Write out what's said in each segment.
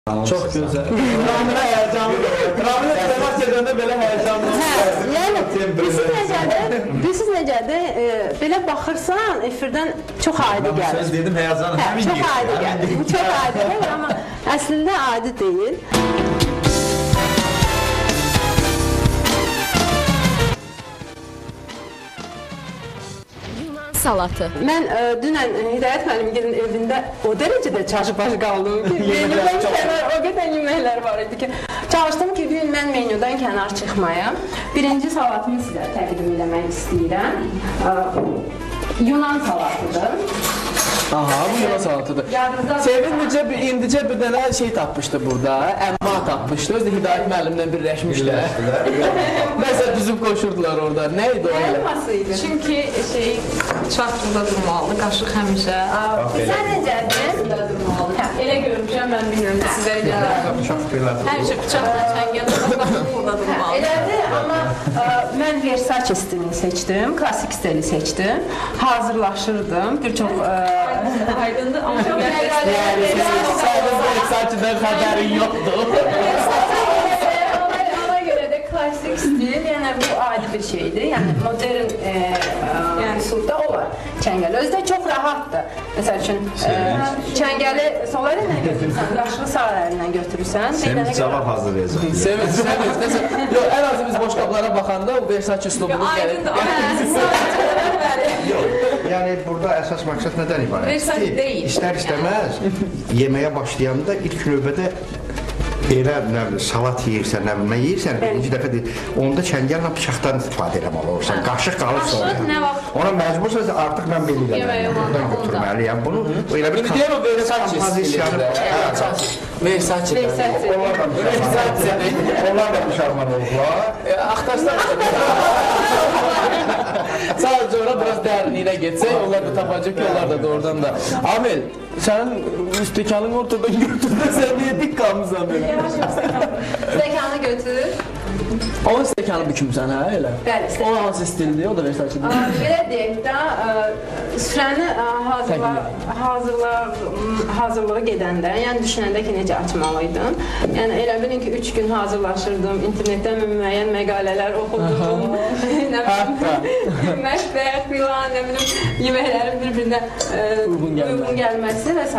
Çox gözəl. Ramilə həyəcanlı. Ramilə təmas edəndə belə həyəcanlı. Hə, yəni bilirsiniz necədir? Belə baxırsan, efirdən çox adi gəlir. Söz dedim, həyəcanlı. Çox adi gəlir. Çox adi gəlir, amma əslində adi deyil. Salatı. Mən dünən Hidayət müəllimgilin evində o dərəcədə çaşı-başı qaldım ki, menyudan kənar o qədər yeməklər var idi ki, çalışdım ki, bugün mən menyudan kənar çıxmayam. Birinci salatımı sizə təqdim eləmək istəyirəm. Yunan salatıdır. Aha, bu Yunan salatıdır. Sevin indicə bir dənə şey tapmışdı burada, əmma tapmışdı. Özü də Hidayət müəllimlə birləşmişlər. Nəsə düzüb qoşurdular orada. Nə idi o elə? Əlması idi. Çünki şey, bıçaq burada durmalıdır, qaşıq həmişə. Sən necədir? Elə görmüşəm, mən bilmirəm, sizə elə. Həmişə bıçaqla çəngəl, qaşıq burada durmalıdır. Elədir, amma mən Versace stilini seçdim, klasik stili seçdim. Hazırlaşırdım, bir çox... Aydındır, amma Yəni, sənin Versace'dən xəbərin yoxdur. Ona görə də klasik stil, yəni bu adi bir şeydir. Yəni modern üsulda olar çəngəl. Özü də çox rahatdır. Məsəl üçün, çəngəli sol əlinlə götürürsən, qaşığı sağ əlinlə götürürsən. Sevinç cavab hazırlayacaq. Sevinç, Sevinç. Yox, ən azı biz boşqablara baxanda o Versace üslubunu gəlir. Aydındır, amma Yox, yəni burada əsas məqsəd nədən ibarətdir? Versace deyil. İstər-istəməz yeməyə başlayanda ilk növbədə elə nə bilim, salat yeyirsən, nə bilim, nə yeyirsən, birinci dəfə deyil, onda çəngəllə bıçaqdan istifadə eləməli olursan, qaşıq qalır sonra. Qaşıq nə vaxt? Ona məcbursan, artıq mən belə eləməliyəm, buradan götürməliyəm bunu. Elə bir İndi deyir o Versace kompozisiyanı. Versace. Versace. Onlar da pişarman olublar. Axtarsan. Sadəcə ora biraz dərinliyinə getsək, onlar da tapacaq ki, onlar da doğrudan da. Amil, sənin stəkanın ortadan götürdü, sən niyə dik qalmısan belə? Stəkanı götür. Onun stəkanı bükümsən, hə, elə? Bəli, O hansı stildir, o da Versace-dir. Belə deyək də, süfrəni hazırlığı gedəndə, yəni düşünəndə ki, necə açmalıydım. Yəni elə bilin ki, 3 gün hazırlaşırdım, internetdən müəyyən məqalələr oxudum, nə bilim, mətbəx filan, nə bilim, yeməklərin bir-birinə uyğun gəlməsi və s.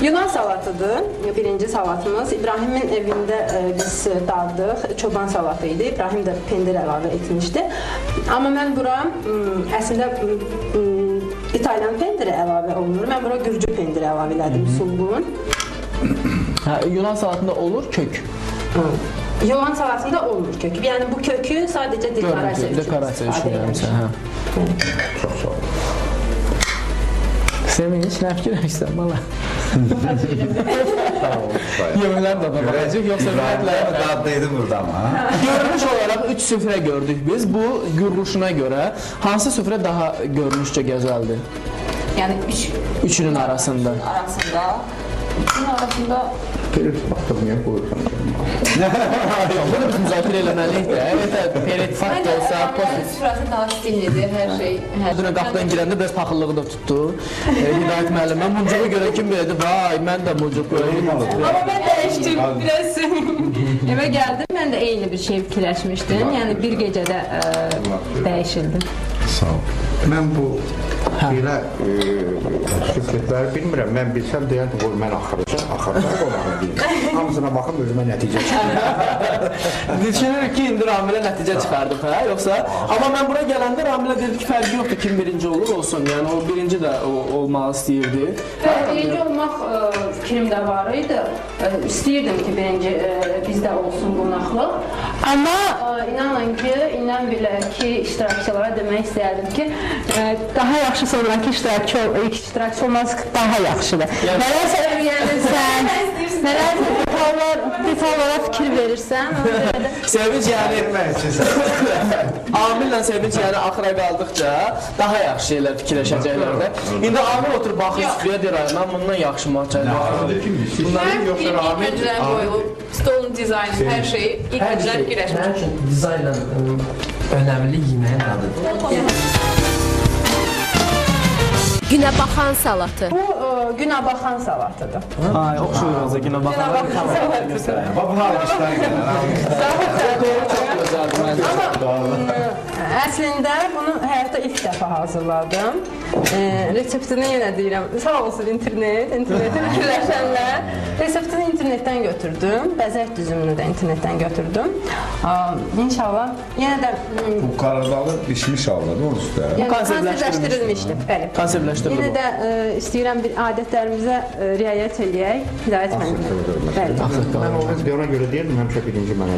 Yunan salatıdır, birinci salatımız. İbrahimin evində biz daddıq, çoban salatı idi. İbrahim də pendir əlavə etmişdi. Amma mən bura əslində İtalyan pendiri əlavə olunur. Mən bura gürcü pendiri əlavə elədim, sulğun. Yunan salatında olur kök? Yunan salatında olmur kök. Yəni bu kökü sadəcə dekorasiya üçün istifadə eləmişəm. Çox sağ olun. Sevinç, nə fikirləşsən bala? Yeməklər də baxacaq, yoxsa ümumiyyətlə... Dadlıydı burada amma. Görünüş olaraq 3 süfrə gördük biz. Bu, görünüşünə görə hansı süfrə daha görünüşcə gözəldir? Yəni üçünün arasında. Üçünün arasında... Baxdım, niyə qoyursan? Bunu biz müzakirə eləməliyik də. Evet, perit fakt olsa... Məncə, süfrəsi daha stillidir, hər şey. Dünən qapıdan girəndə biraz paxıllığı da tutdu. Hidayət müəllim, mən muncuğu görən kim belədi? Vay, mən də muncuq görəyim. Amma mən dəyişdim biraz. Evə gəldim, mən də eyni bir şey fikirləşmişdim. Yəni bir gecədə dəyişildi. Sağ ol. Mən bu belə süfrətləri bilmirəm. Mən bilsəm deyərdim, qoy mən axırıca qonağım deyim. Hamısına baxım, özümə nəticə çıxardım. Düşünürük ki, indi Ramilə nəticə çıxardıb, hə? Yoxsa? Amma mən bura gələndə Ramilə dedi ki, fərqi yoxdur, kim birinci olur, olsun. Yəni, o birinci də olmağı istəyirdi. Birinci olmaq fikrim də var idi. İstəyirdim ki, birinci bizdə olsun qonaqlıq. Amma inanın ki, inan belə ki, iştirakçılara demək istəyərdim ki, daha yaxşı sonraki iştirakçı olmaq daha yaxşıdır. Nələrsə öyrənirsən, nələrsə detallara fikir verirsən. Sevinç yəni, Amillə Sevinç yəni axıra qaldıqca daha yaxşı şeylər fikirləşəcəklər də. İndi Amil oturub baxır süfrəyə deyir, mən bundan yaxşı maçayım. Mən ilk öncədən qoyulub, stolun dizaynı, hər şeyi ilk öncədən fikirləşmişəm. Mənim üçün dizaynla önəmli yeməyin dadıdır. Günəbaxan salatı. Bu günəbaxan salatıdır. Ay, oxşuyur özə günəbaxan. Günəbaxan salatıdır. Bax, bunu alqışlar gəlir. Dekoru çox gözəldir məncə. Amma əslində bunu həyatda ilk dəfə hazırladım. Reseptini yenə deyirəm, sağ olsun internet, interneti fikirləşənlər. Reseptini internetdən götürdüm, bəzək düzümünü də internetdən götürdüm. İnşallah yenə də... Bu qaradalı pişmiş halda, değil mi onun üstə? Yəni, konservləşdirilmişdir, bəli. Konservləşdirildi Yenə də istəyirəm bir adətlərimizə riayət eləyək, Hidayət müəllim. Bəli. Mən ona görə deyirdim, həmişə birinci mənə.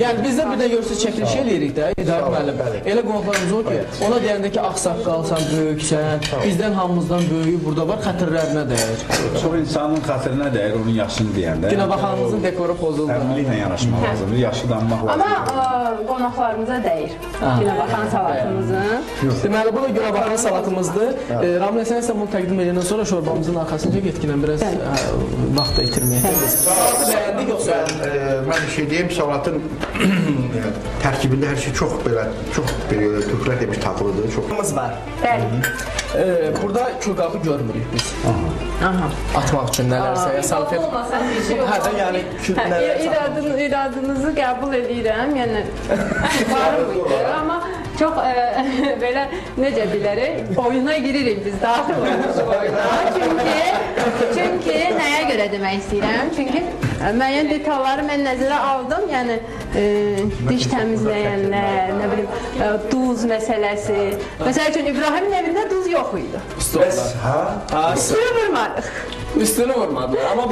Yəni bizdə bir də görürsünüz çəkiliş eləyirik də, Hidayət müəllim. Elə qonaqlarımız olur ki, ona deyəndə ki, ağsaqqalsan, böyüksən, bizdən hamımızdan böyüyü burada var, xətirlərinə dəyir. Çox insanın xatirinə dəyir onun yaşını deyəndə. Günəbaxanımızın dekoru pozuldu. Əmliklə yanaşmaq lazımdır, yaşı danmaq lazımdır. Amma qonaqlarımıza dəyir günəbaxan salatımızın. Deməli, bu da günəbaxan salatımızdır. Ramilə, sən isə bunu təqdim edəndən sonra şorbamızın arxasınca getginən biraz vaxt da itirməyək. Salatı bəyəndik yoxsa? Mən bir şey deyim, salatın tərkibində hər şey çox belə, çox belə, türklər demiş tatlıdır. Çox var. Bəli. Burada külqabı görmürük biz. Atmaq üçün nələrsə, ya salfet. Olmasa bir şey Hə, də yəni kül nələrsə. İradınızı qəbul edirəm, yəni var mıydı, amma çox belə necə bilərik, oyuna giririk biz, daxil olmuşuq oyuna. Çünki nəyə görə demək istəyirəm? Çünki müəyyən detalları mən nəzərə aldım, yəni diş təmizləyənlər, nə bilim, duz məsələsi. Məsəl üçün, İbrahimin evində duz yox idi. Bəs, ha? Üstünü vurmadıq. Üstünü vurmadılar. Amma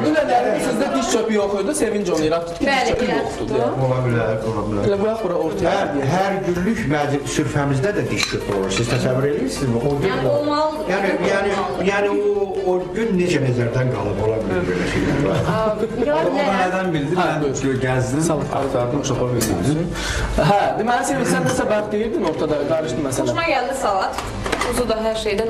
dünənlərin sizdə diş çöpü yox idi, Sevinc onu irad tutdu ki, diş çöpü yoxdur. Ola bilər, ola bilər. Elə qoyaq bura ortaya. Hər günlük sürfəmizdə də diş çöpü olur. Siz təsəvvür edirsinizmi? Yəni olmalıdır. Yəni o gün necə nəzərdən qalıb, ola bilər belə şeylər. O da nədən bildi? Mən gəzdim, axtardım, çoxa bildim. Hə, deməli, Sevinc, sən nəsə bayaq deyirdin ortada, qarışdı məsələ. Xoşuma gəldi salat. Tuzu da hər şeydə